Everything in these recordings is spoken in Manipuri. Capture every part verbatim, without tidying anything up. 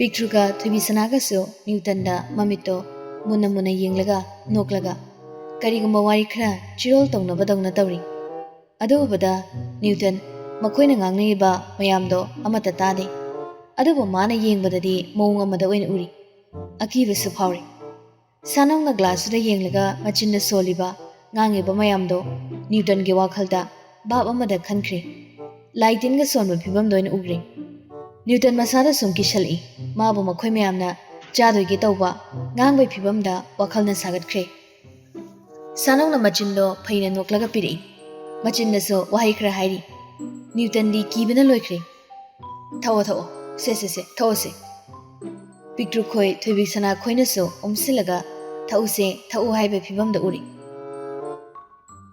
ꯄꯤꯛꯇ꯭ꯔꯨꯒ ꯊꯣꯏꯕꯤꯁꯅꯥꯒꯁꯨ ꯅ꯭ꯌꯨꯇꯟꯗ ꯃꯃꯤꯠꯇꯣ ꯃꯨꯟꯅ ꯃꯨꯟꯅ ꯌꯦꯡꯂꯒ ꯅꯣꯛꯂꯒ ꯀꯔꯤꯒꯨꯝꯕ ꯋꯥꯔꯤ ꯈꯔ ꯆꯤꯔꯣꯜ ꯇꯧꯅꯕꯗꯧꯅ ꯇꯧꯔꯤ꯫ ꯑꯗꯨ ꯎꯕꯗ ꯅ꯭ꯌꯨꯇꯟ ꯃꯈꯣꯏꯅ ꯉꯥꯡꯅꯔꯤꯕ ꯃꯌꯥꯝꯗꯣ ꯑꯃꯠꯇ ꯇꯥꯗꯦ꯫ ꯑꯗꯨꯕꯨ ꯃꯥꯅ ꯌꯦꯡꯕꯗꯗꯤ ꯃꯑꯣꯡ ꯑꯃꯗ ꯑꯣꯏꯅ ꯎꯔꯤ꯫ ꯑꯀꯤꯕꯁꯨ ꯐꯥꯎꯔꯤ꯫ ꯁꯥꯅꯧꯅ ꯒ꯭ꯂꯥꯁꯇꯨꯗ ꯌꯦꯡꯂꯒ ꯃꯆꯤꯟꯗ ꯁꯣꯜꯂꯤꯕ, ꯉꯥꯡꯉꯤꯕ ꯃꯌꯥꯝꯗꯣ ꯅ꯭ꯌꯨꯇꯟꯒꯤ ꯋꯥꯈꯜꯗ ꯚꯥꯞ ꯑꯃꯗ ꯈꯟꯈ꯭ꯔꯦ꯫ ꯂꯥꯏ ꯇꯤꯟꯒ ꯁꯣꯟꯕ ꯐꯤꯕꯝꯗ ꯑꯣꯏꯅ ꯎꯈ꯭ꯔꯦ꯫ ꯅ꯭ꯌꯨꯇꯟ ꯃꯁꯥꯗ ꯁꯨꯝ ꯀꯤꯁꯜꯂꯛꯏ꯫ ꯃꯥꯕꯨ ꯃꯈꯣꯏ ꯃꯌꯥꯝꯅ ꯆꯥꯗꯣꯏꯒꯦ ꯇꯧꯕ ꯉꯥꯡꯕꯒꯤ ꯐꯤꯕꯝꯗ ꯋꯥꯈꯜꯅ ꯁꯥꯒꯠꯈ꯭ꯔꯦ꯫ ꯁꯥꯅꯧꯅ ꯃꯆꯤꯟꯗꯣ ꯐꯩꯅ ꯅꯣꯛꯂꯒ ꯄꯤꯔꯛꯏ꯫ ꯃꯆꯤꯟꯗꯁꯨ ꯋꯥꯍꯩ ꯈꯔ ꯍꯥꯏꯔꯤ꯫ ꯅ꯭ꯌꯨꯇꯟꯗꯤ ꯀꯤꯕꯅ ꯂꯣꯏꯈ꯭ꯔꯦ꯫ "ꯊꯛꯑꯣ, ꯊꯛꯑꯣ꯫ ꯁꯦ, ꯁꯦ, ꯁꯦ, ꯊꯛꯑꯣꯁꯦ꯫" ꯄꯤꯛꯇ꯭ꯔꯨ ꯈꯣꯏ ꯊꯣꯏꯕꯤ ꯁꯅꯥ ꯈꯣꯏꯅꯁꯨ ꯑꯣꯝꯁꯤꯜꯂꯒ "ꯊꯛꯎꯁꯦ, ꯊꯛꯎ" ꯍꯥꯏꯕ ꯐꯤꯕꯝꯗ ꯎꯔꯤ꯫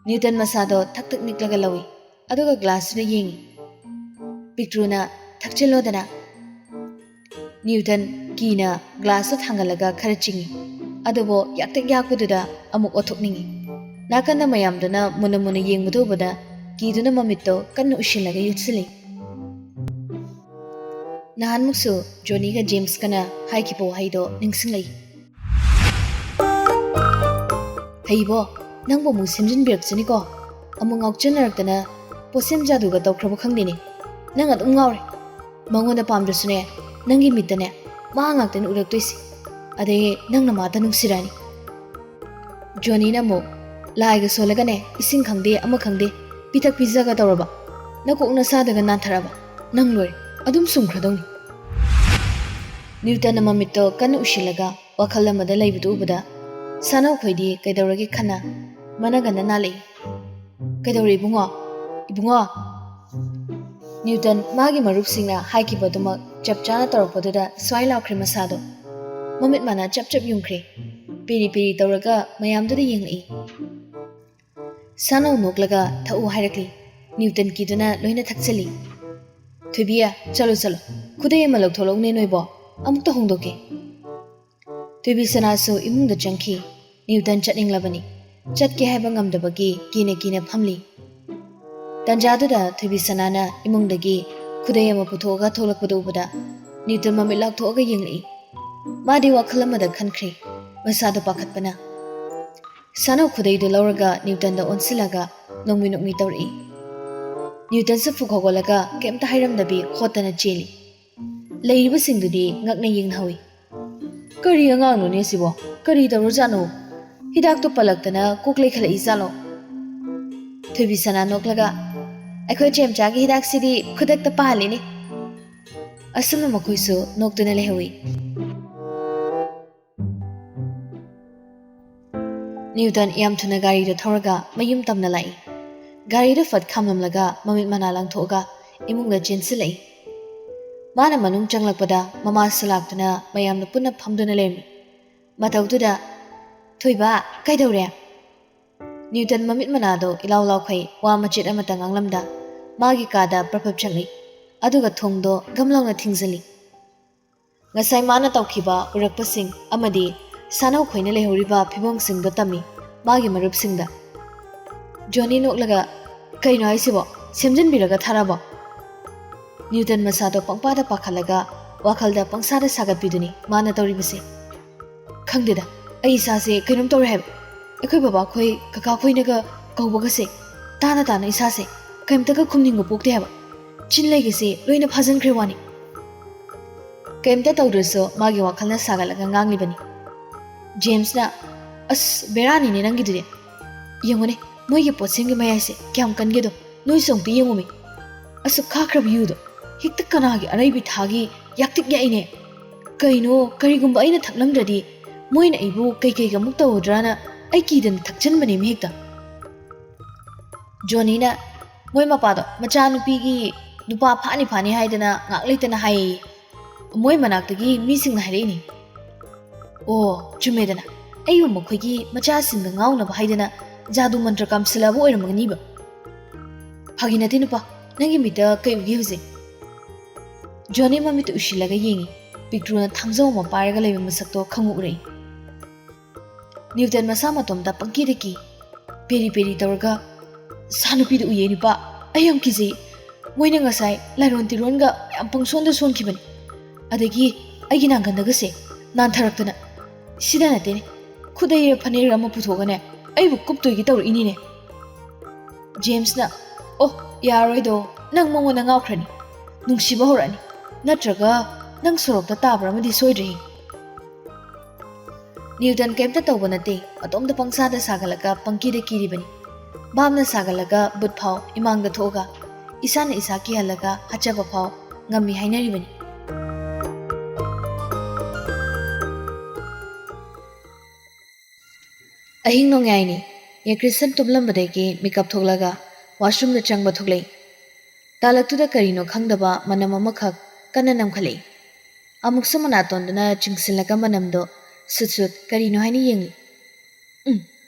ꯅ꯭ꯌꯨꯇꯟ ꯃꯁꯥꯗꯣ ꯊꯛ ꯊꯛ ꯅꯤꯛꯂꯒ ꯂꯧꯏ, ꯑꯗꯨꯒ ꯒ꯭ꯂꯥꯁꯇꯨꯗ ꯌꯦꯡꯏ꯫ ꯄꯤꯛꯇ꯭ꯔꯨꯅ "ꯊꯛꯆꯤꯜꯂꯣꯗꯅ꯫" ꯅ꯭ꯌꯨꯇꯟ ꯀꯤꯅ ꯒ꯭ꯂꯥꯁꯇꯣ ꯊꯥꯡꯒꯠꯂꯒ ꯈꯔ ꯆꯤꯡꯏ, ꯑꯗꯨꯕꯨ ꯌꯥꯛꯇꯛ ꯌꯥꯛꯄꯗꯨꯗ ꯑꯃꯨꯛ ꯑꯣꯊꯣꯛꯅꯤꯡꯏ꯫ ꯅꯥꯀꯟꯗ ꯃꯌꯥꯝꯗꯨꯅ ꯃꯨꯟꯅ ꯃꯨꯟꯅ ꯌꯦꯡꯕꯗꯨ ꯎꯕꯗ ꯀꯤꯗꯨꯅ ꯃꯃꯤꯠꯇꯣ ꯀꯟꯅ ꯎꯏꯁꯤꯜꯂꯒ ꯌꯦꯡꯁꯤꯜꯂꯤ꯫ ꯅꯍꯥꯟꯃꯨꯛꯁꯨ ꯖꯣꯅꯤꯒ ꯖꯦꯝꯁꯀꯅ ꯍꯥꯏꯈꯤꯕ ꯋꯥꯍꯩꯗꯣ ꯅꯤꯡꯁꯤꯡꯂꯛꯏ꯫ "ꯍꯩꯕꯣ, ꯅꯪꯕꯨ ꯑꯃꯨꯛ ꯁꯦꯝꯖꯤꯟꯕꯤꯔꯛꯆꯅꯤꯀꯣ꯫ ꯑꯃꯨꯛ ꯉꯥꯎꯆꯟꯅꯔꯛꯇꯅ ꯄꯣꯠꯁꯦꯝ ꯖꯥꯗꯨꯒ ꯇꯧꯈ꯭ꯔꯕ ꯈꯪꯗꯦꯅꯦ꯫ ꯅꯪ ꯑꯗꯨꯝ ꯉꯥꯎꯔꯦ꯫ ꯃꯉꯣꯟꯗ ꯄꯥꯝꯗ꯭ꯔꯁꯨꯅꯦ, ꯅꯪꯒꯤ ꯃꯤꯠꯇꯅꯦ ꯃꯥ ꯉꯥꯛꯇꯅꯤ ꯎꯔꯛꯇꯣꯏꯁꯦ꯫ ꯑꯗꯩ ꯅꯪꯅ ꯃꯥꯇ ꯅꯨꯡꯁꯤꯔꯛꯑꯅꯤ꯫" ꯖꯣꯅꯤꯅ ꯑꯃꯨꯛ, "ꯂꯥꯏꯒ ꯁꯣꯜꯂꯒꯅꯦ, ꯏꯁꯤꯡ ꯈꯪꯗꯦ, ꯑꯃ ꯈꯪꯗꯦ, ꯄꯤꯊꯛ ꯄꯤꯖꯒ ꯇꯧꯔꯕ? ꯅꯀꯣꯛ ꯅꯁꯥꯗꯒ ꯅꯥꯟꯊꯔꯕ? ꯅꯪ ꯂꯣꯏꯔꯦ, ꯑꯗꯨꯝ ꯁꯨꯝꯈ꯭ꯔꯗꯧꯅꯤ꯫" ꯅ꯭ꯌꯨꯇꯟꯅ ꯃꯃꯤꯠꯇꯣ ꯀꯟꯅ ꯎꯏꯁꯤꯜꯂꯒ ꯋꯥꯈꯜ ꯑꯃꯗ ꯂꯩꯕꯗꯨ ꯎꯕꯗ, ꯁꯥꯅꯧꯈꯣꯏꯗꯤ ꯀꯩꯗꯧꯔꯒꯦ ꯈꯟꯅ ꯃꯅꯒꯟꯗ ꯅꯥꯜꯂꯛꯏ꯫ "ꯀꯩꯗꯧꯔꯦ ꯏꯕꯨꯡꯉꯣ? ꯏꯕꯨꯡꯉꯣ!" ꯅ꯭ꯌꯨꯇꯟ ꯃꯥꯒꯤ ꯃꯔꯨꯞꯁꯤꯡꯅ ꯍꯥꯏꯈꯤꯕꯗꯨꯃꯛ ꯆꯞ ꯆꯥꯅ ꯇꯧꯔꯛꯄꯗꯨꯗ ꯁ꯭ꯋꯥꯏ ꯂꯥꯎꯈ꯭ꯔꯦ ꯃꯁꯥꯗꯣ꯫ ꯃꯃꯤꯠ ꯃꯅꯥ ꯆꯞ ꯆꯞ ꯌꯨꯡꯈ꯭ꯔꯦ꯫ ꯄꯤꯔꯤ ꯄꯤꯔꯤ ꯇꯧꯔꯒ ꯃꯌꯥꯝꯗꯨꯗ ꯌꯦꯡꯂꯛꯏ꯫ ꯁꯥꯅꯧ ꯅꯣꯛꯂꯒ "ꯊꯛꯎ" ꯍꯥꯏꯔꯛꯂꯤ꯫ ꯅ꯭ꯌꯨꯇꯟ ꯀꯤꯗꯨꯅ ꯂꯣꯏꯅ ꯊꯛꯆꯜꯂꯤ꯫ "ꯊꯣꯏꯕꯤ, ꯆꯠꯂꯣ, ꯆꯠꯂꯣ꯫ ꯈꯨꯗꯩ ꯑꯃ ꯂꯧꯊꯣꯛꯂꯛꯎꯅꯦ ꯅꯣꯏꯕꯣ꯫ ꯑꯃꯨꯛꯇ ꯍꯣꯡꯗꯣꯛꯀꯦ꯫" ꯊꯣꯏꯕꯤ ꯁꯅꯥꯁꯨ ꯏꯃꯨꯡꯗ ꯆꯪꯈꯤ꯫ ꯅ꯭ꯌꯨꯇꯟ ꯆꯠꯅꯤꯡꯂꯕꯅꯤ꯫ ꯆꯠꯀꯦ ꯍꯥꯏꯕ ꯉꯝꯗꯕꯒꯤ ꯀꯤꯅ ꯀꯤꯅ ꯐꯝꯂꯤ꯫ ꯇꯟꯖꯥꯗꯨꯗ ꯊꯣꯏꯕꯤ ꯁꯅꯥꯅ ꯏꯃꯨꯡꯗꯒꯤ ꯈꯨꯗꯩ ꯑꯃ ꯄꯨꯊꯣꯛꯑꯒ ꯊꯣꯛꯂꯛꯄꯗꯨ ꯎꯕꯗ ꯅ꯭ꯌꯨꯇꯟ ꯃꯃꯤꯠ ꯂꯥꯎꯊꯣꯛꯑꯒ ꯌꯦꯡꯂꯛꯏ꯫ ꯃꯥꯗꯤ ꯋꯥꯈꯜ ꯑꯃꯗ ꯈꯟꯈ꯭ꯔꯦ, ꯃꯁꯥꯗꯣ ꯄꯥꯈꯠꯄꯅ꯫ ꯁꯥꯅꯧ ꯈꯨꯗꯩꯗꯨ ꯂꯧꯔꯒ ꯅ꯭ꯌꯨꯇꯟꯗ ꯑꯣꯟꯁꯤꯜꯂꯒ ꯅꯣꯡꯃꯤ ꯅꯣꯡꯃꯤ ꯇꯧꯔꯛꯏ꯫ ꯅ꯭ꯌꯨꯇꯟ ꯆꯐꯨ ꯍꯧꯒꯠꯂꯒ ꯀꯩꯝꯇ ꯍꯥꯏꯔꯝꯗꯕꯤ ꯍꯣꯠꯇꯅ ꯆꯦꯜꯂꯤ꯫ ꯂꯩꯔꯤꯕꯁꯤꯡꯗꯨꯗꯤ ꯉꯛꯅ ꯌꯦꯡꯅꯍꯧꯏ꯫ "ꯀꯔꯤ ꯑꯉꯥꯡꯅꯣꯅꯦ ꯁꯤꯕꯣ? ꯀꯔꯤ ꯇꯧꯔꯖꯥꯠꯅꯣ? ꯍꯤꯗꯥꯛꯇꯣ ꯄꯜꯂꯛꯇꯅ ꯀꯣꯛ ꯂꯩꯈꯠꯂꯛꯏ ꯖꯥꯠꯂꯣ?" ꯊꯣꯏꯕꯤ ꯁꯅꯥ ꯅꯣꯛꯂꯒ, "ꯑꯩꯈꯣꯏ ꯆꯦꯝꯆꯥꯒꯤ ꯍꯤꯗꯥꯛꯁꯤꯗꯤ ꯈꯨꯗꯛꯇ ꯄꯥꯜꯂꯤꯅꯦ꯫" ꯑꯁꯨꯝꯅ ꯃꯈꯣꯏꯁꯨ ꯅꯣꯛꯇꯨꯅ ꯂꯩꯍꯧꯏ꯫ ꯅ꯭ꯌꯨꯇꯟ ꯌꯥꯝ ꯊꯨꯅ ꯒꯥꯔꯤꯗꯨ ꯊꯧꯔꯒ ꯃꯌꯨꯝ ꯇꯝꯅ ꯂꯥꯛꯏ꯫ ꯒꯥꯔꯤꯗꯨ ꯐꯠ ꯈꯥꯝꯂꯝꯂꯒ ꯃꯃꯤꯠ ꯃꯅꯥ ꯂꯥꯡꯊꯣꯛꯑꯒ ꯏꯃꯨꯡꯗ ꯆꯦꯟꯁꯤꯜꯂꯛꯏ꯫ ꯃꯥꯅ ꯃꯅꯨꯡ ꯆꯪꯂꯛꯄꯗ ꯃꯃꯥꯁꯨ ꯂꯥꯛꯇꯨꯅ ꯃꯌꯥꯝꯅ ꯄꯨꯟꯅ ꯐꯝꯗꯨꯅ ꯂꯩꯔꯝꯃꯤ꯫ ꯃꯇꯧꯗꯨꯗ, "ꯊꯣꯏꯕ, ꯀꯩꯗꯧꯔꯦ?" ꯅ꯭ꯌꯨꯇꯟ ꯃꯃꯤꯠ ꯃꯅꯥꯗꯣ ꯏꯂꯥꯎ ꯂꯥꯎꯈꯩ ꯋꯥ ꯃꯆꯦꯠ ꯑꯃꯠꯇ ꯉꯥꯡꯂꯝꯗ ꯃꯥꯒꯤ ꯀꯥꯗ ꯄ꯭ꯔꯞ ꯄ꯭ꯔꯞ ꯆꯪꯂꯤ꯫ ꯑꯗꯨꯒ ꯊꯣꯡꯗꯣ ꯒꯝ ꯂꯥꯎꯅ ꯊꯤꯡꯖꯤꯜꯂꯤ꯫ ꯉꯁꯥꯏ ꯃꯥꯅ ꯇꯧꯈꯤꯕ ꯎꯔꯛꯄꯁꯤꯡ ꯑꯃꯗꯤ ꯁꯥꯅꯧ ꯈꯣꯏꯅ ꯂꯩꯍꯧꯔꯤꯕ ꯐꯤꯕꯝꯁꯤꯡꯗꯣ ꯇꯝꯃꯤ ꯃꯥꯒꯤ ꯃꯔꯨꯞꯁꯤꯡꯗ꯫ ꯖꯣꯅꯤ ꯅꯣꯛꯂꯒ, "ꯀꯩꯅꯣ ꯍꯥꯏꯁꯤꯕꯣ? ꯁꯦꯝꯖꯤꯟꯕꯤꯔꯒ ꯊꯥꯔꯕꯣ?" ꯅ꯭ꯌꯨꯇꯟ ꯃꯁꯥꯗꯣ ꯄꯪꯄꯥꯗ ꯄꯥꯈꯠꯂꯒ ꯋꯥꯈꯜꯗ ꯄꯪꯁꯥꯗ ꯁꯥꯒꯠꯄꯤꯗꯨꯅꯤ ꯃꯥꯅ ꯇꯧꯔꯤꯕꯁꯦ꯫ "ꯈꯪꯗꯦꯗ, ꯑꯩ ꯏꯁꯥꯁꯦ ꯀꯩꯅꯣꯝ ꯇꯧꯔꯦ ꯍꯥꯏꯕ꯫ ꯑꯩꯈꯣꯏ ꯕꯕꯥꯈꯣꯏ, ꯀꯀꯥꯈꯣꯏꯅꯒ ꯀꯧꯕꯒꯁꯦ ꯇꯥꯅ ꯇꯥꯅ ꯏꯁꯥꯁꯦ ꯀꯩꯝꯇꯒ ꯈꯨꯝꯅꯤꯡꯕ ꯄꯣꯛꯇꯦ ꯍꯥꯏꯕ꯫ ꯆꯤꯟ ꯂꯩꯒꯁꯦ ꯂꯣꯏꯅ ꯐꯥꯖꯤꯟꯈ꯭ꯔꯦ ꯋꯥꯅꯤ꯫" ꯀꯩꯝꯇ ꯇꯧꯗ꯭ꯔꯁꯨ ꯃꯥꯒꯤ ꯋꯥꯈꯜꯅ ꯁꯥꯒꯠꯂꯒ ꯉꯥꯡꯂꯤꯕꯅꯤ꯫ ꯖꯦꯝꯁꯅ, "ꯑꯁ, ꯕꯦꯔꯥꯅꯤꯅꯦ ꯅꯪꯒꯤꯗꯨꯗꯤ꯫ ꯌꯦꯡꯉꯨꯅꯦ, ꯃꯣꯏꯒꯤ ꯄꯣꯠꯁꯦꯝꯒꯤ ꯃꯌꯥꯏꯁꯦ ꯀꯌꯥꯝ ꯀꯟꯒꯦꯗꯣ ꯅꯣꯏꯁꯨ ꯑꯃꯨꯛꯇ ꯌꯦꯡꯉꯨꯃꯤ꯫ ꯑꯁꯨꯛ ꯈꯥꯛꯈ꯭ꯔꯕ ꯌꯨꯗꯣ ꯍꯦꯛꯇ ꯀꯅꯥꯒꯤ ꯑꯔꯩꯕꯤ ꯊꯥꯒꯤ ꯌꯥꯛꯇꯤꯛ ꯌꯥꯛꯏꯅꯦ꯫ ꯀꯩꯅꯣ, ꯀꯔꯤꯒꯨꯝꯕ ꯑꯩꯅ ꯊꯛꯂꯝꯗ꯭ꯔꯗꯤ ꯃꯣꯏꯅ ꯑꯩꯕꯨ ꯀꯩꯀꯩꯒ ꯑꯃꯨꯛ ꯇꯧꯒꯗ꯭ꯔꯥꯅ ꯑꯩ ꯀꯤꯗꯅ ꯊꯛꯆꯟꯕꯅꯦꯃꯤ ꯍꯦꯛꯇ꯫" ꯖꯣꯅꯤꯅ, "ꯃꯣꯏ ꯃꯄꯥꯗꯣ ꯃꯆꯥꯅꯨꯄꯤꯒꯤ ꯅꯨꯄꯥ ꯐꯥꯅꯤ ꯐꯥꯅꯤ ꯍꯥꯏꯗꯅ ꯉꯥꯛ ꯂꯩꯇꯅ ꯍꯥꯏꯌꯦ꯫ ꯃꯣꯏ ꯃꯅꯥꯛꯇꯒꯤ ꯃꯤꯁꯤꯡꯅ ꯍꯥꯏꯔꯛꯏꯅꯦ꯫" "ꯑꯣ, ꯆꯨꯝꯃꯦꯗꯅ, ꯑꯩꯕꯨ ꯃꯈꯣꯏꯒꯤ ꯃꯆꯥꯁꯤꯡꯗ ꯉꯥꯎꯅꯕ ꯍꯥꯏꯗꯅ ꯖꯥꯗꯨ ꯃꯟꯇ꯭ꯔ ꯀꯥꯝꯁꯤꯜꯂꯕ ꯑꯣꯏꯔꯝꯒꯅꯤꯕ꯫ ꯐꯥꯒꯤ ꯅꯠꯇꯦ ꯅꯨꯄꯥ, ꯅꯪꯒꯤ ꯃꯤꯠꯇ ꯀꯩ ꯎꯒꯦ ꯍꯧꯖꯤꯛ?" ꯖꯣꯅꯤ ꯃꯃꯤꯠꯇ ꯎꯏꯁꯤꯜꯂꯒ ꯌꯦꯡꯉꯤ꯫ ꯄꯤꯛꯇ꯭ꯔꯨꯅ ꯊꯥꯡꯖꯧ ꯑꯃ ꯄꯥꯏꯔꯒ ꯂꯩꯕ ꯃꯁꯛꯇꯣ ꯈꯪꯎ ꯎꯔꯛꯏ꯫ ꯅ꯭ꯌꯨꯇꯟ ꯃꯁꯥ ꯃꯇꯣꯝꯇ ꯄꯪꯀꯤꯗ ꯀꯤ꯫ ꯄꯦꯔꯤ ꯄꯦꯔꯤ ꯇꯧꯔꯒ, "ꯁꯥ ꯅꯨꯄꯤꯗꯨ ꯎꯏꯌꯦ ꯅꯨꯄꯥ, ꯑꯩ ꯌꯥꯝ ꯀꯤꯖꯩ꯫ ꯃꯣꯏꯅ ꯉꯁꯥꯏ ꯂꯥꯏꯔꯣꯟ ꯇꯤꯔꯣꯟꯒ ꯌꯥꯝ ꯄꯪꯁꯣꯟꯗ ꯁꯣꯟꯈꯤꯕꯅꯤ꯫ ꯑꯗꯒꯤ ꯑꯩꯒꯤ ꯅꯥꯡꯒꯟꯗꯒꯁꯦ ꯅꯥꯟꯊꯔꯛꯇꯅ, ꯁꯤꯗ ꯅꯠꯇꯦꯅꯦ, ꯈꯨꯗꯩꯔ ꯐꯅꯦꯛꯔ ꯑꯃ ꯄꯨꯊꯣꯛꯑꯒꯅꯦ ꯑꯩꯕꯨ ꯀꯨꯞꯇꯣꯏꯒꯤ ꯇꯧꯔꯛꯏꯅꯤꯅꯦ꯫ ꯖꯦꯝꯁꯅ, "ꯑꯣ, ꯌꯥꯔꯣꯏꯗꯣ, ꯅꯪ ꯃꯉꯣꯟꯗ ꯉꯥꯎꯈ꯭ꯔꯅꯤ, ꯅꯨꯡꯁꯤꯕ ꯍꯧꯔꯛꯑꯅꯤ, ꯅꯠꯇ꯭ꯔꯒ ꯅꯪ ꯁꯣꯔꯣꯛꯇ ꯇꯥꯕ꯭ꯔꯥ ꯑꯃꯗꯤ ꯁꯣꯏꯗ꯭ꯔꯦꯍꯦ꯫" ꯅ꯭ꯌꯨꯇꯟ ꯀꯩꯝꯇ ꯇꯧꯕ ꯅꯠꯇꯦ, ꯃꯇꯣꯝꯇ ꯄꯪꯁꯥꯗ ꯁꯥꯒꯠꯂꯒ ꯄꯪꯀꯤꯗ ꯀꯤꯔꯤꯕꯅꯤ꯫ ꯚꯥꯞꯅ ꯁꯥꯒꯠꯂꯒ ꯕꯨꯠ ꯐꯥꯎ ꯏꯃꯥꯡꯗ ꯊꯣꯛꯑꯒ ꯏꯁꯥꯅ ꯏꯁꯥ ꯀꯤꯍꯜꯂꯒ ꯍꯥꯠꯆꯕ ꯐꯥꯎ ꯉꯝꯃꯤ ꯍꯥꯏꯅꯔꯤꯕꯅꯤ꯫ ꯑꯍꯤꯡ ꯅꯣꯡꯌꯥꯏꯅꯤ꯫ ꯌꯦꯀ꯭ꯔꯤꯁꯟ ꯇꯨꯝꯂꯝꯕꯗꯒꯤ ꯃꯤꯀꯞ ꯊꯣꯛꯂꯒ ꯋꯥꯁꯔꯨꯝꯗ ꯆꯪꯕ ꯊꯣꯛꯂꯛꯏ꯫ ꯇꯥꯂꯛꯇꯨꯗ ꯀꯔꯤꯅꯣ ꯈꯪꯗꯕ ꯃꯅꯝ ꯑꯃꯈꯛ ꯀꯟꯅ ꯅꯝꯈꯠꯂꯛꯏ꯫ ꯑꯃꯨꯛꯁꯨ ꯃꯅꯥꯇꯣꯟꯗꯨꯅ ꯆꯤꯡꯁꯤꯜꯂꯒ ꯃꯅꯝꯗꯣ ꯁꯨꯠ ꯁꯨꯠ ꯀꯔꯤꯅꯣ ꯍꯥꯏꯅ ꯌꯦꯡꯂꯤ꯫ "ꯎꯝ,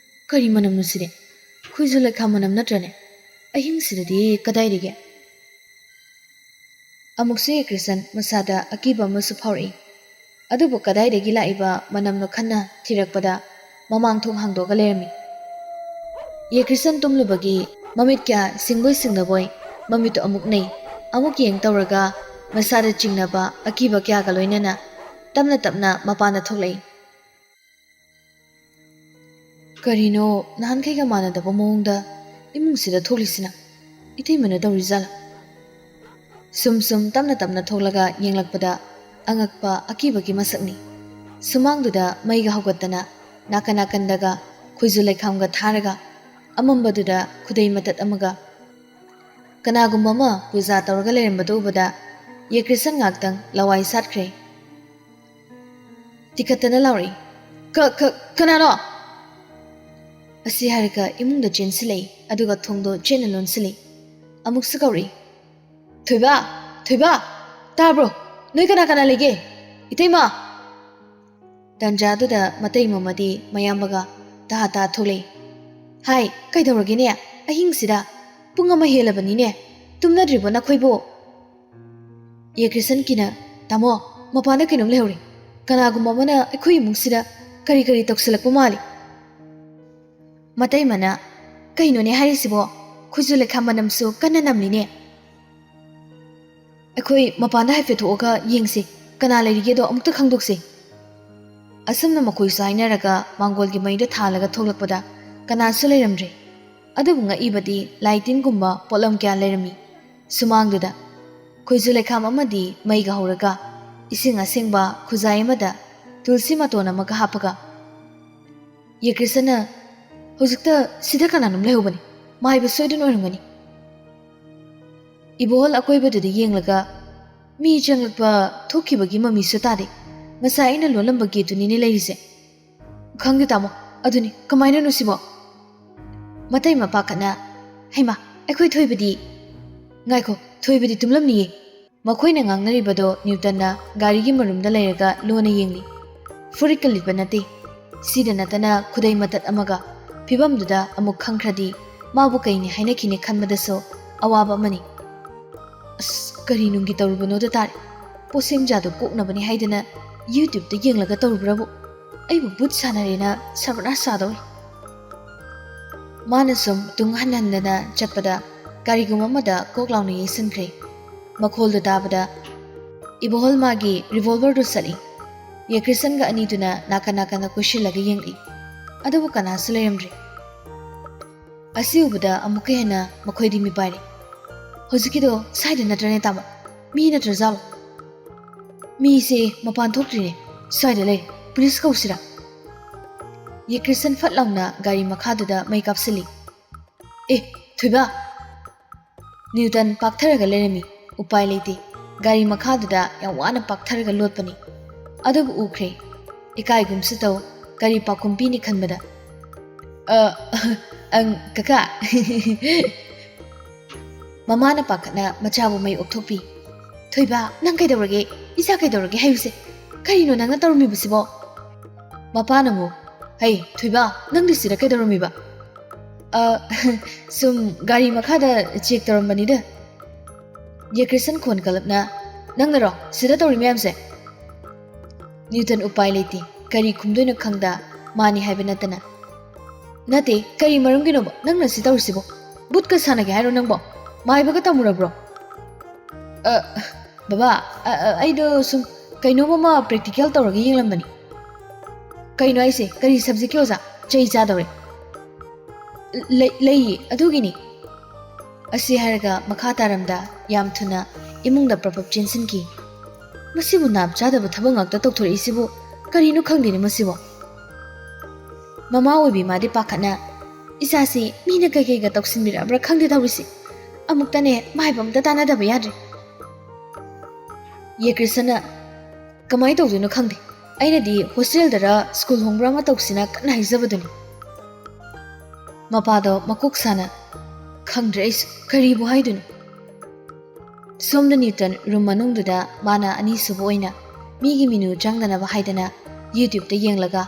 ꯀꯔꯤ ꯃꯅꯝꯅꯣ ꯁꯤꯗꯤ? ꯈꯣꯏꯖꯨ ꯂꯩꯈꯥꯝ ꯃꯅꯝ ꯅꯠꯇ꯭ꯔꯅꯦ? ꯑꯍꯤꯡꯁꯤꯗꯗꯤ ꯀꯗꯥꯏꯗꯒꯤ?" ꯑꯃꯨꯛꯁꯨ ꯌꯦꯀ꯭ꯔꯤꯁꯟ ꯃꯁꯥꯗ ꯑꯀꯤꯕ ꯑꯃꯁꯨ ꯐꯥꯎꯔꯛꯏ꯫ ꯑꯗꯨꯕꯨ ꯀꯗꯥꯏꯗꯒꯤ ꯂꯥꯛꯏꯕ ꯃꯅꯝꯅꯣ ꯈꯟꯅ ꯊꯤꯔꯛꯄꯗ ꯃꯃꯥꯡ ꯊꯣꯡ ꯍꯥꯡꯗꯣꯛꯑꯒ ꯂꯩꯔꯝꯃꯤ꯫ ꯌꯦꯀ꯭ꯔꯤꯁꯟ ꯇꯨꯝꯂꯨꯕꯒꯤ ꯃꯃꯤꯠ ꯀꯌꯥ ꯁꯤꯡꯕꯣꯏ ꯁꯤꯡꯗꯕꯣꯏ ꯃꯃꯤꯠꯇꯨ ꯑꯃꯨꯛ ꯅꯩ, ꯑꯃꯨꯛ ꯌꯦꯡ ꯇꯧꯔꯒ ꯃꯁꯥꯗ ꯆꯤꯡꯅꯕ ꯑꯀꯤꯕ ꯀꯌꯥꯒ ꯂꯣꯏꯅꯅ ꯇꯞꯅ ꯇꯞꯅ ꯃꯄꯥꯟꯗ ꯊꯣꯛꯂꯛꯏ꯫ "ꯀꯔꯤꯅꯣ ꯅꯍꯥꯟꯈꯩꯒ ꯃꯥꯟꯅꯗꯕ ꯃꯑꯣꯡꯗ ꯏꯃꯨꯡꯁꯤꯗ ꯊꯣꯛꯂꯤꯁꯤꯅ? ꯏꯇꯩꯃꯅ ꯇꯧꯔꯤꯖꯥꯠꯂꯥ?" ꯁꯨꯝ ꯁꯨꯝ ꯇꯞꯅ ꯇꯞꯅ ꯊꯣꯛꯂꯒ ꯌꯦꯡꯂꯛꯄꯗ ꯑꯉꯛꯄ ꯑꯀꯤꯕꯒꯤ ꯃꯁꯛꯅꯤ꯫ ꯁꯨꯃꯥꯡꯗꯨꯗ ꯃꯩꯒ ꯍꯧꯒꯠꯇꯅ ꯅꯥꯀꯟ ꯅꯥꯀꯟꯗꯒ ꯈꯣꯏꯖꯨ ꯂꯩꯈꯥꯝꯒ ꯊꯥꯔꯒ ꯑꯃꯝꯕꯗꯨꯗ ꯈꯨꯗꯩ ꯃꯇꯠ ꯑꯃꯒ ꯀꯅꯥꯒꯨꯝꯕ ꯑꯃ ꯄꯨꯖꯥ ꯇꯧꯔꯒ ꯂꯩꯔꯝꯕꯗꯨ ꯎꯕꯗ ꯌꯦꯀ꯭ꯔꯤꯁꯟ ꯉꯥꯛꯇꯪ ꯂꯋꯥꯏ ꯁꯥꯠꯈ꯭ꯔꯦ꯫ ꯇꯤꯈꯠꯇꯅ ꯂꯥꯎꯔꯛꯏ, "ꯀ-, ꯀ-, ꯀꯅꯥꯅꯣ?" ꯑꯁꯤ ꯍꯥꯏꯔꯒ ꯏꯃꯨꯡꯗ ꯆꯦꯟꯁꯤꯜꯂꯛꯏ, ꯑꯗꯨꯒ ꯊꯣꯡꯗꯣ ꯆꯦꯠꯅ ꯂꯣꯟꯁꯤꯜꯂꯤ꯫ ꯑꯃꯨꯛꯁꯨ ꯀꯧꯔꯛꯏ, "ꯊꯣꯏꯕ! ꯊꯣꯏꯕ! ꯇꯥꯕ꯭ꯔꯣ? ꯅꯣꯏ ꯀꯅꯥ ꯀꯅꯥ ꯂꯩꯒꯦ? ꯏꯇꯩꯃ!" ꯇꯟꯖꯥꯗꯨꯗ ꯃꯇꯩ ꯃꯃꯗꯤ ꯃꯌꯥꯝꯕꯒ ꯇꯍꯥ ꯇꯍꯥ ꯊꯣꯛꯂꯛꯏ꯫ "ꯍꯥꯏ, ꯀꯩꯗꯧꯔꯒꯦꯅꯦ? ꯑꯍꯤꯡꯁꯤꯗ? ꯄꯨꯡ ꯑꯃ ꯍꯦꯜꯂꯕꯅꯤꯅꯦ꯫ ꯇꯨꯝꯅꯗ꯭ꯔꯤꯕꯣ ꯅꯈꯣꯏꯕꯨ?" ꯌꯦꯀ꯭ꯔꯤꯁꯟ ꯀꯤꯅ, "ꯇꯥꯃꯣ, ꯃꯄꯥꯟꯗ ꯀꯩꯅꯣꯝ ꯂꯩꯍꯧꯔꯦ꯫ ꯀꯅꯥꯒꯨꯝꯕ ꯑꯃꯅ ꯑꯩꯈꯣꯏ ꯏꯃꯨꯡꯁꯤꯗ ꯀꯔꯤ ꯀꯔꯤ ꯇꯧꯁꯤꯜꯂꯛꯄ ꯃꯥꯜꯂꯤ꯫" ꯃꯇꯩꯃꯅ, "ꯀꯩꯅꯣꯅꯦ ꯍꯥꯏꯔꯤꯁꯤꯕꯣ? ꯈꯨꯖꯨ ꯂꯩꯈꯥꯝ ꯃꯅꯝꯁꯨ ꯀꯟꯅ ꯅꯝꯂꯤꯅꯦ꯫ ꯑꯩꯈꯣꯏ ꯃꯄꯥꯟꯗ ꯍꯥꯏꯐꯦꯠ ꯊꯣꯛꯑꯒ ꯌꯦꯡꯁꯤ, ꯀꯅꯥ ꯂꯩꯔꯤꯒꯦꯗꯣ ꯑꯃꯨꯛꯇ ꯈꯪꯗꯣꯛꯁꯦ꯫ ꯑꯁꯨꯝꯅ ꯃꯈꯣꯏꯁꯨ ꯍꯥꯏꯅꯔꯒ ꯃꯥꯡꯒꯣꯜꯒꯤ ꯃꯩꯗꯣ ꯊꯥꯜꯂꯒ ꯊꯣꯛꯂꯛꯄꯗ ꯀꯅꯥꯁꯨ ꯂꯩꯔꯝꯗ꯭ꯔꯦ꯫ ꯑꯗꯨꯕꯨ ꯉꯛꯏꯕꯗꯤ ꯂꯥꯏ ꯇꯤꯟꯒꯨꯝꯕ ꯄꯣꯠꯂꯝ ꯀꯌꯥ ꯂꯩꯔꯝꯃꯤ ꯁꯨꯃꯥꯡꯗꯨꯗ꯫ ꯈꯣꯏꯖꯨ ꯂꯩꯈꯥꯝ ꯑꯃꯗꯤ ꯃꯩꯒ ꯍꯧꯔꯒ ꯏꯁꯤꯡ ꯑꯁꯦꯡꯕ ꯈꯨꯖꯥꯏ ꯑꯃꯗ ꯇꯨꯜꯁꯤ ꯃꯇꯣꯟ ꯑꯃꯒ ꯍꯥꯞꯄꯒ, "ꯌꯦ ꯀ꯭ꯔꯤꯁꯅ, ꯍꯧꯖꯤꯛꯇ ꯁꯤꯗ ꯀꯅꯥꯅꯣꯝ ꯂꯩꯍꯧꯕꯅꯤ꯫ ꯃꯥꯏꯕ ꯁꯣꯏꯗꯅ ꯑꯣꯏꯔꯝꯒꯅꯤ꯫" ꯏꯕꯣꯍꯜ ꯑꯀꯣꯏꯕꯗꯨꯗ ꯌꯦꯡꯂꯒ, "ꯃꯤ ꯆꯪꯂꯛꯄ ꯊꯣꯛꯈꯤꯕꯒꯤ ꯃꯃꯤꯁꯨ ꯇꯥꯗꯦ꯫ ꯉꯁꯥꯏ ꯑꯩꯅ ꯂꯣꯜꯂꯝꯕ ꯒꯦꯠꯇꯨꯅꯤꯅꯦ ꯂꯩꯔꯤꯁꯦ꯫" "ꯈꯪꯗꯦ ꯇꯥꯃꯣ, ꯑꯗꯨꯅꯤ, ꯀꯃꯥꯏꯅꯅꯣ ꯁꯤꯕꯣ?" ꯃꯇꯩ ꯃꯄꯥ ꯈꯠꯅ, "ꯍꯩꯃꯥ, ꯑꯩꯈꯣꯏ ꯊꯣꯏꯕꯗꯤ?" "ꯉꯥꯏꯈꯣ, ꯊꯣꯏꯕꯗꯤ ꯇꯨꯝꯂꯝꯅꯤꯌꯦ꯫" ꯃꯈꯣꯏꯅ ꯉꯥꯡꯅꯔꯤꯕꯗꯣ ꯅ꯭ꯌꯨꯇꯟꯅ ꯒꯥꯔꯤꯒꯤ ꯃꯔꯨꯝꯗ ꯂꯩꯔꯒ ꯂꯣꯟꯅ ꯌꯦꯡꯂꯤ꯫ ꯐꯨꯔꯤꯠꯀ ꯂꯤꯠꯄ ꯅꯠꯇꯦ꯫ ꯁꯤꯗ ꯅꯠꯇꯅ ꯈꯨꯗꯩ ꯃꯇꯠ ꯑꯃꯒ꯫ ꯐꯤꯕꯝꯗꯨꯗ ꯑꯃꯨꯛ ꯈꯪꯈ꯭ꯔꯗꯤ ꯃꯥꯕꯨ ꯀꯩꯅꯤ ꯍꯥꯏꯅꯈꯤꯅꯤ ꯈꯟꯕꯗꯁꯨ ꯑꯋꯥꯕ ꯑꯃꯅꯤ꯫ "ꯑꯁ, ꯀꯔꯤ ꯅꯨꯡꯒꯤ ꯇꯧꯔꯨꯕꯅꯣꯗ ꯇꯥꯔꯦ꯫ ꯄꯣꯠꯁꯦꯝꯖꯥꯗꯣ ꯀꯣꯛꯅꯕꯅꯤ ꯍꯥꯏꯗꯅ YouTube-ꯇ ꯌꯦꯡꯂꯒ ꯇꯧꯔꯨꯕ꯭ꯔꯕꯨ? ꯑꯩꯕꯨ ꯚꯨꯠ ꯁꯥꯟꯅꯔꯦꯅ ꯁꯔꯕꯅꯥꯁ ꯁꯥꯗꯧꯔꯤ꯫" ꯃꯥꯅ ꯁꯨꯝ ꯇꯨꯡ ꯍꯟ ꯍꯟꯗꯅ ꯆꯠꯄꯗ ꯀꯔꯤꯒꯨꯝꯕ ꯑꯃꯗ ꯀꯣꯛ ꯂꯥꯎꯅ ꯌꯩꯁꯤꯟꯈ꯭ꯔꯦ꯫ ꯃꯈꯣꯜꯗꯨ ꯇꯥꯕꯗ ꯏꯕꯣꯍꯜ ꯃꯥꯒꯤ revolver-ꯗꯨ ꯁꯠꯂꯤ꯫ ꯌꯦꯀ꯭ꯔꯤꯁꯟꯒ ꯑꯅꯤꯗꯨꯅ ꯅꯥꯀꯟ ꯅꯥꯀꯟꯗ ꯀꯣꯏꯁꯤꯜꯂꯒ ꯌꯦꯡꯂꯤ꯫ ꯑꯗꯨꯕꯨ ꯀꯅꯥꯁꯨ ꯂꯩꯔꯝꯗ꯭ꯔꯦ꯫ ꯑꯁꯤ ꯎꯕꯗ ꯑꯃꯨꯛꯀ ꯍꯦꯟꯅ ꯃꯈꯣꯏꯗꯤ ꯃꯤꯄꯥꯏꯔꯦ꯫ "ꯍꯧꯖꯤꯛꯀꯤꯗꯣ ꯁ꯭ꯋꯥꯏꯗ ꯅꯠꯇ꯭ꯔꯅꯦ ꯇꯥꯃꯣ? ꯃꯤ ꯅꯠꯇ꯭ꯔꯖꯥꯠꯂꯣ?" "ꯃꯤꯁꯦ ꯃꯄꯥꯟ ꯊꯣꯛꯇ꯭ꯔꯤꯅꯦ꯫ ꯁ꯭ꯋꯥꯏꯗ ꯂꯩꯔꯦ꯫ ꯄꯨꯂꯤꯁ ꯀꯧꯁꯤꯔꯥ?" ꯌꯦꯀ꯭ꯔꯤꯁꯟ ꯐꯠ ꯂꯥꯎꯅ ꯒꯥꯔꯤ ꯃꯈꯥꯗꯨꯗ ꯃꯩ ꯀꯥꯞꯁꯤꯜꯂꯤ꯫ "ꯑꯦ, ꯊꯣꯏꯕ!" ꯅ꯭ꯌꯨꯇꯟ ꯄꯥꯛꯊꯔꯒ ꯂꯩꯔꯝꯃꯤ꯫ ꯎꯄꯥꯏ ꯂꯩꯇꯦ꯫ ꯒꯥꯔꯤ ꯃꯈꯥꯗꯨꯗ ꯌꯥꯝ ꯋꯥꯅ ꯄꯥꯛꯊꯔꯒ ꯂꯣꯠꯄꯅꯤ꯫ ꯑꯗꯨꯕꯨ ꯎꯈ꯭ꯔꯦ꯫ ꯏꯀꯥꯏꯒꯨꯝꯁꯨ ꯇꯧ, ꯀꯔꯤ ꯄꯥꯎꯈꯨꯝ ꯄꯤꯅꯤ ꯈꯟꯕꯗ, "ꯑ, ꯑꯪ, ꯀꯀꯥ꯫" ꯃꯃꯥꯅ ꯄꯥꯈꯠꯅ ꯃꯆꯥꯕꯨ ꯃꯩ ꯑꯣꯛꯊꯣꯛꯄꯤ꯫ "ꯊꯣꯏꯕ, ꯅꯪ ꯀꯩꯗꯧꯔꯒꯦ? ꯏꯆꯥ ꯀꯩꯗꯧꯔꯒꯦ ꯍꯥꯏꯌꯨꯁꯦ? ꯀꯔꯤꯅꯣ ꯅꯪꯅ ꯇꯧꯔꯝꯃꯤꯕꯁꯤꯕꯣ?" ꯃꯄꯥꯅ ꯑꯃꯨꯛ, "ꯍꯩ, ꯊꯣꯏꯕ, ꯅꯪꯗꯤ ꯁꯤꯗ ꯀꯩꯗꯧꯔꯝꯃꯤꯕ?" "ꯑ, ꯁꯨꯝ ꯒꯥꯔꯤ ꯃꯈꯥꯗ check ꯇꯧꯔꯝꯕꯅꯤꯗ꯫" ꯌꯦꯀ꯭ꯔꯤꯁꯟ ꯈꯣꯟ ꯀꯜꯂꯞꯅ, "ꯅꯪꯅꯔꯣ ꯁꯤꯗ ꯇꯧꯔꯤ ꯃꯌꯥꯝꯁꯦ?" ꯅ꯭ꯌꯨꯇꯟ ꯎꯄꯥꯏ ꯂꯩꯇꯦ꯫ ꯀꯔꯤ ꯈꯨꯝꯗꯣꯏꯅꯣ ꯈꯪꯗ ꯃꯥꯅꯤ ꯍꯥꯏꯕ ꯅꯠꯇꯅ, "ꯅꯠꯇꯦ, ꯀꯔꯤ ꯃꯔꯝꯒꯤꯅꯣꯕ ꯅꯪꯅ ꯁꯤ ꯇꯧꯔꯤꯁꯤꯕꯣ? ꯕꯨꯠꯀ ꯁꯥꯟꯅꯒꯦ ꯍꯥꯏꯔꯣ ꯅꯪꯕꯣ? ꯃꯥꯏꯕꯒ ꯇꯝꯃꯨꯔꯕ꯭ꯔꯣ?" "ꯑ, ꯕꯕꯥ, ꯑ, ꯑ, ꯑꯩꯗꯣ ꯁꯨꯝ ꯀꯩꯅꯣꯝ ꯑꯃ practical ꯇꯧꯔꯒ ꯌꯦꯡꯂꯝꯕꯅꯤ꯫ "ꯀꯩꯅꯣ ꯍꯥꯏꯁꯦ? ꯀꯔꯤ subjectꯀꯤ ꯑꯣꯖꯥ? ꯆꯩ ꯆꯥꯗꯧꯔꯦ꯫" "ꯂꯩ-, ꯂꯩꯌꯦ, ꯑꯗꯨꯒꯤꯅꯤ꯫" ꯑꯁꯤ ꯍꯥꯏꯔꯒ ꯃꯈꯥ ꯇꯥꯔꯝꯗ ꯌꯥꯝ ꯊꯨꯅ ꯏꯃꯨꯡꯗ ꯄ꯭ꯔꯞ ꯄ꯭ꯔꯞ ꯆꯦꯟꯁꯤꯟꯈꯤ꯫ "ꯃꯁꯤꯕꯨ ꯅꯥꯞ ꯆꯥꯗꯕ ꯊꯕꯛ ꯉꯥꯛꯇ ꯇꯧꯊꯣꯔꯛꯏꯁꯤꯕꯨ ꯀꯔꯤꯅꯣ ꯈꯪꯗꯦꯅꯦ ꯃꯁꯤꯕꯨ꯫" ꯃꯃꯥ ꯑꯣꯏꯕꯤ ꯃꯥꯗꯤ ꯄꯥꯈꯠꯅ, "ꯏꯆꯥꯁꯤ ꯃꯤꯅ ꯀꯩꯀꯩꯒ ꯇꯧꯁꯤꯟꯕꯤꯔꯛꯑꯕ꯭ꯔꯥ ꯈꯪꯗꯦ ꯇꯧꯔꯤꯁꯤ꯫ ꯑꯃꯨꯛꯇꯅꯦ ꯃꯥꯏꯕ ꯑꯝꯇ ꯇꯥꯟꯅꯗꯕ ꯌꯥꯗ꯭ꯔꯦ꯫" ꯌꯦ ꯀ꯭ꯔꯤꯁꯅ, "ꯀꯃꯥꯏꯅ ꯇꯧꯗꯣꯏꯅꯣ ꯈꯪꯗꯦ꯫ ꯑꯩꯅꯗꯤ hostelꯗꯔ school ꯍꯣꯡꯕ꯭ꯔꯥ ꯑꯃ ꯇꯧꯁꯤꯅ ꯀꯟꯅ ꯍꯥꯏꯖꯕꯗꯨꯅꯤ꯫" ꯃꯄꯥꯗꯣ ꯃꯀꯣꯛ ꯁꯥꯅ, "ꯈꯪꯗ꯭ꯔꯦ ꯑꯩꯁꯨ ꯀꯔꯤꯕꯨ ꯍꯥꯏꯗꯣꯏꯅꯣ꯫" ꯁꯣꯝꯗ ꯅ꯭ꯌꯨꯇꯟ room ꯃꯅꯨꯡꯗꯨꯗ ꯃꯥꯅ ꯑꯅꯤꯁꯨꯕ ꯑꯣꯏꯅ ꯃꯤꯒꯤ ꯃꯤꯅꯨ ꯆꯪꯗꯅꯕ ꯍꯥꯏꯗꯅ YouTubeꯇ ꯌꯦꯡꯂꯒ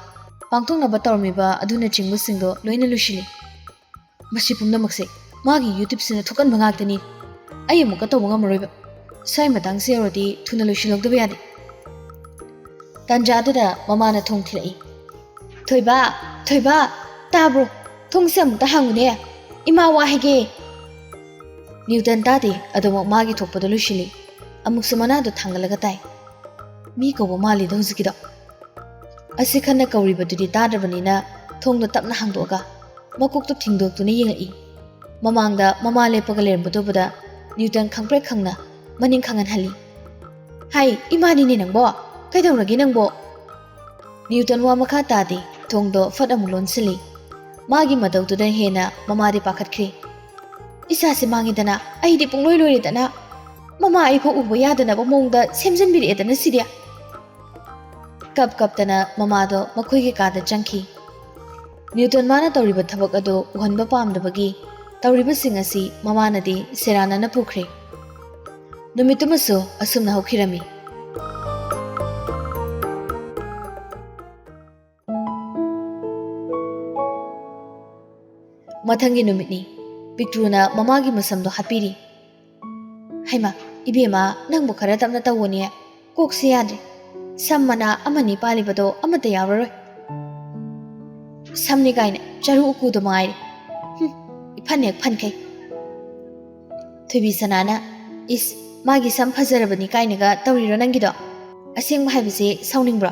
ꯄꯥꯡꯊꯣꯛꯅꯕ ꯇꯧꯔꯝꯃꯤꯕ ꯑꯗꯨꯅꯆꯤꯡꯕꯁꯤꯡꯗꯣ ꯂꯣꯏꯅ ꯂꯣꯏꯁꯤꯜꯂꯤ꯫ "ꯃꯁꯤ ꯄꯨꯝꯅꯃꯛꯁꯦ ꯃꯥꯒꯤ YouTubeꯁꯤꯅ ꯊꯣꯛꯍꯟꯕ ꯉꯥꯛꯇꯅꯤ꯫ ꯑꯩ ꯑꯃꯨꯛꯀ ꯇꯧꯕ ꯉꯝꯃꯔꯣꯏꯕ꯫ ꯁ꯭ꯋꯥꯏ ꯃꯇꯥꯡꯁꯦ ꯌꯧꯔꯗꯤ ꯊꯨꯅ ꯂꯣꯏꯁꯤꯜꯍꯧꯗꯕ ꯌꯥꯗꯦ꯫" ꯇꯥꯟꯖꯥꯗꯨꯗ ꯃꯃꯥꯅ ꯊꯣꯡ ꯊꯤꯜꯂꯛꯏ꯫ "ꯊꯣꯏꯕ, ꯊꯣꯏꯕ, ꯇꯥꯕ꯭ꯔꯣ? ꯊꯣꯡꯁꯦ ꯑꯃꯨꯛꯇ ꯍꯥꯡꯉꯨꯅꯦ꯫ ꯏꯃꯥ ꯋꯥ ꯍꯥꯏꯒꯦ꯫" ꯅ꯭ꯌꯨꯇꯟ ꯇꯥꯗꯦ, ꯑꯗꯨꯃꯛ ꯃꯥꯒꯤ ꯊꯣꯛꯄꯗꯣ ꯂꯣꯏꯁꯤꯜꯂꯤ꯫ ꯑꯃꯨꯛꯁꯨ ꯃꯅꯥꯗꯣ ꯊꯥꯡꯒꯠꯂꯒ ꯇꯥꯏ꯫ "ꯃꯤ ꯀꯧꯕ ꯃꯥꯜꯂꯤꯗ ꯍꯧꯖꯤꯛꯀꯤꯗꯣ꯫" ꯑꯁꯤ ꯈꯟꯅ ꯀꯧꯔꯤꯕꯗꯨꯗꯤ ꯇꯥꯗ꯭ꯔꯕꯅꯤꯅ ꯊꯣꯡꯗꯣ ꯇꯞꯅ ꯍꯥꯡꯗꯣꯛꯑꯒ ꯃꯀꯣꯛꯇꯣ ꯊꯤꯡꯗꯣꯛꯇꯨꯅ ꯌꯦꯡꯉꯛꯏ꯫ ꯃꯃꯥꯡꯗ ꯃꯃꯥ ꯂꯦꯞꯄꯒ ꯂꯩꯔꯝꯕꯗꯨ ꯎꯕꯗ ꯅ꯭ꯌꯨꯇꯟ ꯈꯪꯄ꯭ꯔꯦꯛ ꯈꯪꯅ ꯃꯅꯤꯡ ꯈꯪꯍꯟꯍꯜꯂꯤ꯫ "ꯍꯥꯏ, ꯏꯃꯥꯅꯤꯅꯦ ꯅꯪꯕꯣ! ꯀꯩꯗꯧꯔꯒꯦ ꯅꯪꯕꯣ?" ꯅ꯭ꯌꯨꯇꯟ ꯋꯥ ꯃꯈꯥ ꯇꯥꯗꯦ, ꯊꯣꯡꯗꯣ ꯐꯠ ꯑꯃꯨꯛ ꯂꯣꯟꯁꯤꯜꯂꯤ꯫ ꯃꯥꯒꯤ ꯃꯇꯧꯗꯨꯗ ꯍꯦꯟꯅ ꯃꯃꯥꯗꯤ ꯄꯥꯈꯠꯈ꯭ꯔꯦ꯫ "ꯏꯆꯥꯁꯤ ꯃꯥꯡꯉꯦꯗꯅ, ꯑꯩꯗꯤ ꯄꯨꯡꯂꯣꯏ ꯂꯣꯏꯔꯦꯗꯅ꯫ ꯃꯃꯥ ꯑꯩꯐꯥꯎ ꯎꯕ ꯌꯥꯗꯅꯕ ꯃꯑꯣꯡꯗ ꯁꯦꯝꯖꯤꯟꯕꯤꯔꯛꯑꯦꯗꯅ ꯁꯤꯗꯤ꯫" ꯀꯞ ꯀꯞꯇꯅ ꯃꯃꯥꯗꯣ ꯃꯈꯣꯏꯒꯤ ꯀꯥꯗ ꯆꯪꯈꯤ꯫ ꯅ꯭ꯌꯨꯇꯟ ꯃꯥꯅ ꯇꯧꯔꯤꯕ ꯊꯕꯛ ꯑꯗꯨ ꯎꯍꯟꯕ ꯄꯥꯝꯗꯕꯒꯤ ꯇꯧꯔꯤꯕꯁꯤꯡ ꯑꯁꯤ ꯃꯃꯥꯅꯗꯤ ꯁꯦꯔꯥꯟꯅꯅ ꯄꯨꯈ꯭ꯔꯦ꯫ ꯅꯨꯃꯤꯠꯇꯨꯃꯁꯨ ꯑꯁꯨꯝꯅ ꯍꯧꯈꯤꯔꯝꯃꯤ꯫ ꯃꯊꯪꯒꯤ ꯅꯨꯃꯤꯠꯅꯤ꯫ ꯄꯤꯛꯇ꯭ꯔꯨꯅ ꯃꯃꯥꯒꯤ ꯃꯁꯝꯗꯣ ꯍꯥꯠꯄꯤꯔꯤ꯫ "ꯍꯩꯃꯥ, ꯏꯕꯦꯝꯃ, ꯅꯪꯕꯨ ꯈꯔ ꯇꯞꯅ ꯇꯧꯑꯣꯅꯦ꯫ ꯀꯣꯛꯁꯦ ꯌꯥꯗ꯭ꯔꯦ꯫ ꯁꯝ ꯃꯅꯥ ꯑꯃꯅꯤ ꯄꯥꯜꯂꯤꯕꯗꯣ ꯑꯃꯠꯇ ꯌꯥꯎꯔꯔꯣꯏ꯫" "ꯁꯝꯅꯤ ꯀꯥꯏꯅ ꯆꯔꯨ ꯎꯀꯨꯗꯣ ꯃꯉꯥꯏꯔꯦ꯫ ꯍꯨꯝ, ꯏꯐꯟ ꯍꯦꯛ ꯐꯟꯈꯩ꯫" ꯊꯣꯏꯕꯤ ꯁꯅꯥꯅ, "ꯏꯁ, ꯃꯥꯒꯤ ꯁꯝ ꯐꯖꯔꯕꯅꯤ ꯀꯥꯏꯅꯒ ꯇꯧꯔꯤꯔꯣ ꯅꯪꯒꯤꯗꯣ?" ꯑꯁꯦꯡꯕ ꯍꯥꯏꯕꯁꯦ ꯁꯥꯎꯅꯤꯡꯕ꯭ꯔꯣ?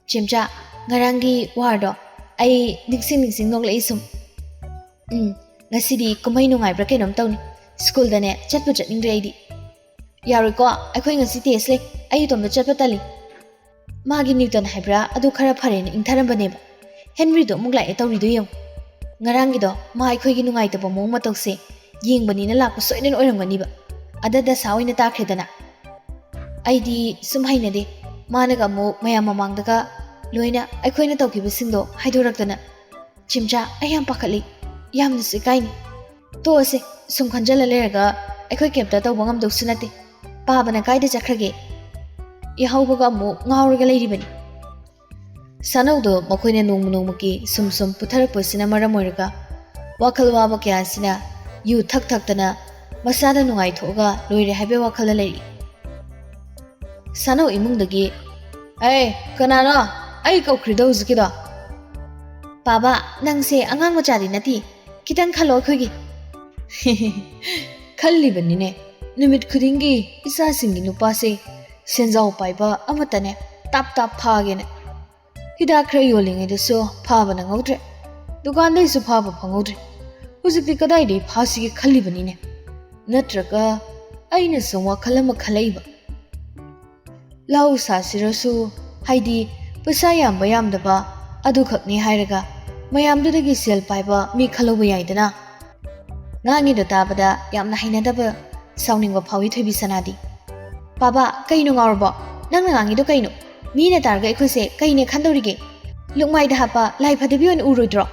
ꯆꯦꯝꯆꯥ, ꯉꯔꯥꯡꯒꯤ ꯋꯥꯔꯗꯣ ꯑꯩ ꯅꯤꯡꯁꯤꯡ ꯅꯤꯡꯁꯤꯡ ꯅꯣꯛꯂꯛꯏ ꯁꯨꯝ꯫ ꯎꯝ, ꯉꯁꯤꯗꯤ ꯀꯨꯝꯍꯩ ꯅꯨꯡꯉꯥꯏꯕ꯭ꯔꯥ ꯀꯩꯅꯣꯝ ꯇꯧꯅꯤ꯫ ꯁ꯭ꯀꯨꯜꯗꯅꯦ ꯆꯠꯄꯨ ꯆꯠꯅꯤꯡꯗ꯭ꯔꯦ ꯑꯩꯗꯤ꯫ ꯌꯥꯔꯣꯏꯀꯣ, ꯑꯩꯈꯣꯏ ꯉꯁꯤ ꯇꯦꯁ ꯂꯩ, ꯑꯩ ꯏꯇꯣꯝꯇ ꯆꯠꯄ ꯇꯜꯂꯤ꯫ ꯃꯥꯒꯤ ꯅ꯭ꯌꯨꯇꯟ ꯍꯥꯏꯕ꯭ꯔꯥ ꯑꯗꯨ ꯈꯔ ꯐꯔꯦꯅ ꯏꯪꯊꯔꯝꯕꯅꯦꯕ꯫ ꯍꯦꯟꯔꯤꯗꯣ ꯑꯃꯨꯛ ꯂꯥꯛꯑꯦ ꯇꯧꯔꯤꯗꯣ ꯌꯦꯡꯉꯨ꯫ ꯉꯔꯥꯡꯒꯤꯗꯣ ꯃꯥ ꯑꯩꯈꯣꯏꯒꯤ ꯅꯨꯡꯉꯥꯏꯇꯕ ꯃꯑꯣꯡ ꯃꯇꯧꯁꯦ ꯌꯦꯡꯕꯅꯤꯅ ꯂꯥꯛꯄ ꯁꯣꯏꯗꯅ ꯑꯣꯏꯔꯝꯒꯅꯤꯕ꯫ ꯑꯗ ꯗꯁꯥ ꯑꯣꯏꯅ ꯇꯥꯈ꯭ꯔꯦꯗꯅ꯫ ꯑꯩꯗꯤ ꯁꯨꯝ ꯍꯩꯅꯗꯦ꯫ ꯃꯥꯅꯒ ꯑꯃꯨꯛ ꯃꯌꯥꯝ ꯃꯃꯥꯡꯗꯒ ꯂꯣꯏꯅ ꯑꯩꯈꯣꯏꯅ ꯇꯧꯈꯤꯕꯁꯤꯡꯗꯣ ꯍꯥꯏꯗꯣꯔꯛꯇꯅ꯫ ꯆꯤꯝꯆꯥ, ꯑꯩ ꯌꯥꯝ ꯄꯥꯈꯠꯂꯤ꯫ ꯌꯥꯝꯅꯁꯨ ꯏꯀꯥꯏꯅꯤ꯫ ꯇꯣꯛꯑꯁꯦ, ꯁꯨꯝ ꯈꯟꯖꯤꯜꯂ ꯂꯩꯔꯒ ꯑꯩꯈꯣꯏ ꯀꯩꯝꯇ ꯇꯧꯕ ꯉꯝꯗꯧꯁꯨ ꯅꯠꯇꯦ꯫ ꯄꯥꯕꯅ ꯀꯥꯏꯗ ꯆꯠꯈ꯭ꯔꯒꯦ? ꯌꯥꯍꯧꯕꯒ ꯑꯃꯨꯛ ꯉꯥꯎꯔꯒ ꯂꯩꯔꯤꯕꯅꯤ꯫ ꯁꯥꯅꯧꯗꯣ ꯃꯈꯣꯏꯅ ꯅꯣꯡꯃ ꯅꯣꯡꯃꯒꯤ ꯁꯨꯝ ꯁꯨꯝ ꯄꯨꯊꯔꯛꯄꯁꯤꯅ ꯃꯔꯝ ꯑꯣꯏꯔꯒ ꯋꯥꯈꯜ ꯋꯥꯕ ꯀꯌꯥꯁꯤꯅ ꯌꯨ ꯊꯛ ꯊꯛꯇꯅ ꯃꯁꯥꯗ ꯅꯨꯡꯉꯥꯏꯊꯣꯛꯑꯒ ꯂꯣꯏꯔꯦ ꯍꯥꯏꯕꯒꯤ ꯋꯥꯈꯜꯗ ꯂꯩꯔꯤ꯫ ꯁꯥꯅꯧ ꯏꯃꯨꯡꯗꯒꯤ, "ꯑꯦ, ꯀꯅꯥꯅꯣ? ꯑꯩ ꯀꯧꯈ꯭ꯔꯤꯗꯣ ꯍꯧꯖꯤꯛꯀꯤꯗꯣ?" "ꯄꯥꯕ, ꯅꯪꯁꯦ ꯑꯉꯥꯡ ꯃꯆꯥꯗꯤ ꯅꯠꯇꯦ, ꯈꯤꯇꯪ ꯈꯜꯂꯣ ꯑꯩꯈꯣꯏꯒꯤ꯫" "ꯈꯜꯂꯤꯕꯅꯤꯅꯦ, ꯅꯨꯃꯤꯠ ꯈꯨꯗꯤꯡꯒꯤ ꯏꯆꯥꯁꯤꯡꯒꯤ ꯅꯨꯄꯥꯁꯦ ꯁꯦꯟꯖꯥꯎ ꯄꯥꯏꯕ ꯑꯃꯠꯇꯅꯦ ꯇꯥꯞ ꯇꯥꯞ ꯐꯥꯒꯦꯅ꯫ ꯍꯤꯗꯥꯛ ꯈꯔ ꯌꯣꯜꯂꯤꯉꯩꯗꯁꯨ ꯐꯥꯕ ꯅꯪꯍꯧꯗ꯭ꯔꯦ, ꯗꯨꯀꯥꯟꯗꯩꯁꯨ ꯐꯥꯕ ꯐꯪꯍꯧꯗ꯭ꯔꯦ꯫ ꯍꯧꯖꯤꯛꯇꯤ ꯀꯗꯥꯏꯗꯒꯤ ꯐꯥꯁꯤꯒꯦ ꯈꯜꯂꯤꯕꯅꯤꯅꯦ꯫ ꯅꯠꯇ꯭ꯔꯒ ꯑꯩꯅ ꯁꯨꯝ ꯋꯥꯈꯜ ꯑꯃ ꯈꯜꯂꯛꯏꯕ꯫ ꯂꯧ ꯁꯥꯁꯤꯔꯁꯨ, ꯍꯥꯏꯗꯤ ꯄꯩꯁꯥ ꯌꯥꯝꯕ ꯌꯥꯝꯗꯕ ꯑꯗꯨꯈꯛꯅꯤ ꯍꯥꯏꯔꯒ ꯃꯌꯥꯝꯗꯨꯗꯒꯤ ꯁꯦꯜ ꯄꯥꯏꯕ ꯃꯤ ꯈꯜꯍꯧꯕ ꯌꯥꯏꯗꯅ꯫" ꯉꯥꯡꯉꯤꯗꯣ ꯇꯥꯕꯗ ꯌꯥꯝꯅ ꯍꯩꯅꯗꯕ, ꯁꯥꯎꯅꯤꯡꯕ ꯐꯥꯎꯏ ꯊꯣꯏꯕꯤ ꯁꯅꯥꯗꯤ꯫ "ꯄꯥꯕ, ꯀꯩꯅꯣ ꯉꯥꯎꯔꯕꯣ? ꯅꯪꯅ ꯉꯥꯡꯉꯤꯗꯣ ꯀꯩꯅꯣ? ꯃꯤꯅ ꯇꯥꯔꯒ ꯑꯩꯈꯣꯏꯁꯦ ꯀꯩꯅꯦ ꯈꯟꯗꯧꯔꯤꯒꯦ? ꯂꯨꯛꯃꯥꯏꯗ ꯍꯥꯞꯄ ꯂꯥꯏ ꯐꯗꯤꯕꯤ ꯑꯣꯏꯅ ꯎꯔꯣꯏꯗ꯭ꯔꯣ?"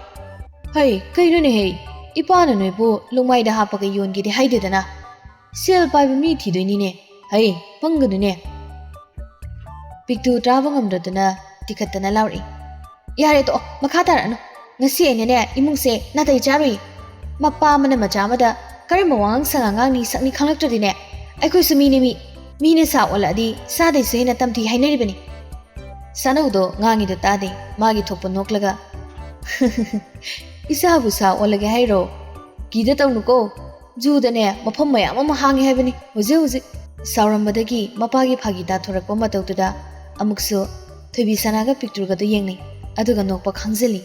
"ꯍꯩ, ꯀꯩꯅꯣꯅꯦꯍꯦ? ꯏꯄꯥꯅ ꯅꯣꯏꯕꯨ ꯂꯨꯛꯃꯥꯏꯗ ꯍꯥꯞꯄꯒ ꯌꯣꯟꯒꯦꯗꯤ ꯍꯥꯏꯗꯦꯗꯅ꯫ ꯁꯦꯜ ꯄꯥꯏꯕ ꯃꯤ ꯊꯤꯗꯣꯏꯅꯤꯅꯦ꯫ ꯍꯩ, ꯄꯪꯒꯅꯨꯅꯦ꯫" ꯄꯤꯛꯇꯨ ꯇꯥꯕ ꯉꯝꯗꯗꯨꯅ ꯇꯤꯈꯠꯇꯅ ꯂꯥꯎꯔꯛꯏ꯫ "ꯌꯥꯔꯦ, ꯇꯣꯛꯑꯣ, ꯃꯈꯥ ꯇꯥꯔꯛꯑꯅꯨ꯫ ꯉꯁꯤ ꯑꯩꯅꯅꯦ ꯏꯃꯨꯡꯁꯦ ꯅꯥꯇꯩ ꯆꯥꯔꯨꯏ꯫ ꯃꯄꯥ ꯑꯃꯅ ꯃꯆꯥ ꯑꯃꯗ ꯀꯔꯝꯕ ꯋꯥꯉꯥꯡ ꯁꯉꯥꯡ ꯉꯥꯡꯅꯤ ꯁꯛꯅꯤ ꯈꯪꯂꯛꯇ꯭ꯔꯗꯤꯅꯦ, ꯑꯩꯈꯣꯏꯁꯨ ꯃꯤꯅꯤ ꯃꯤ, ꯃꯤꯅ ꯁꯥ ꯑꯣꯜꯂꯛꯑꯗꯤ ꯁꯥꯗꯩꯁꯨ ꯍꯦꯟꯅ ꯇꯝꯊꯤ ꯍꯥꯏꯅꯔꯤꯕꯅꯤ꯫" ꯁꯥꯅꯧꯗꯣ ꯉꯥꯡꯉꯤꯗꯣ ꯇꯥꯗꯦ, ꯃꯥꯒꯤ ꯊꯣꯛꯄ ꯅꯣꯛꯂꯒ, "ꯏꯁꯥꯕꯨ ꯁꯥ ꯑꯣꯜꯂꯒꯦ ꯍꯥꯏꯔꯣ? ꯀꯤꯗ ꯇꯧꯅꯨꯀꯣ, ꯖꯨꯗꯅꯦ ꯃꯐꯝ ꯃꯌꯥꯝ ꯑꯃ ꯍꯥꯡꯉꯦ ꯍꯥꯏꯕꯅꯤ ꯍꯧꯖꯤꯛ ꯍꯧꯖꯤꯛ꯫ ꯁꯥꯎꯔꯝꯕꯗꯒꯤ ꯃꯄꯥꯒꯤ ꯐꯥꯒꯤ ꯇꯥꯊꯣꯔꯛꯄ ꯃꯇꯧꯗꯨꯗ ꯑꯃꯨꯛꯁꯨ ꯊꯣꯏꯕꯤꯁꯅꯥꯒ ꯄꯤꯛꯇ꯭ꯔꯨꯒꯗꯨ ꯌꯦꯡꯅꯩ꯫ ꯑꯗꯨꯒ ꯅꯣꯛꯄ ꯈꯥꯡꯖꯤꯜꯂꯤ꯫